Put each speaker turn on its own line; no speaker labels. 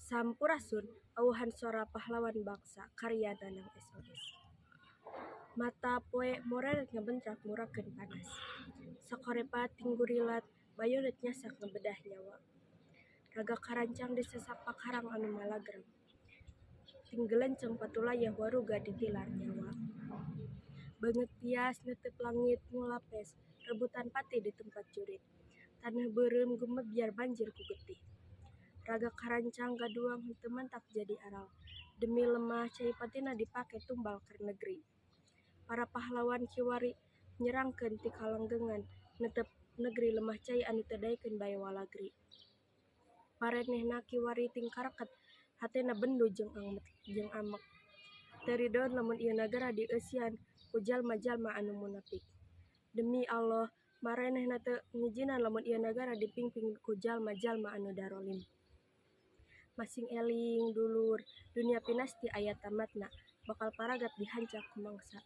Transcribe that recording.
Sampurasun, awuhan sora pahlawan bangsa karya Nanang SOS. Mata poe moreret ngabentrak murakeun panas. Sakorepat tinggurilat bayonet nyasak ngabedah nyawa. Raga karancang disesak pakarang anu malagrem. Tinggelenceng patulayah waruga ditilar nyawa. Beungeut bias neuteup langit ngulapes rebutan pati di tempat jurig. Taneuh beureum gumebyar banjir ku getih. Raga karancang gaduang henteu mantak jadi aral. Demi lemah cai patina dipake tumbal keur negeri. Para pahlawan kiwari nyerangkeun ti kalenggengan neuteup negeri lemah cai anu teu daekeun bae walagri. Maranehna kiwari tingkareket hatena bendu jeung amek. Teu ridoeun lamun ieu nagara dieusian ku jalma-jalma anu munapik. Demi Alloh maranehna teu ngijinan lamun ieu nagara dipingpin ku jalma-jalma anu darolim. Masing eling dulur, dunia pinasti aya tamatna, bakal paragat dihancak ku mangsa.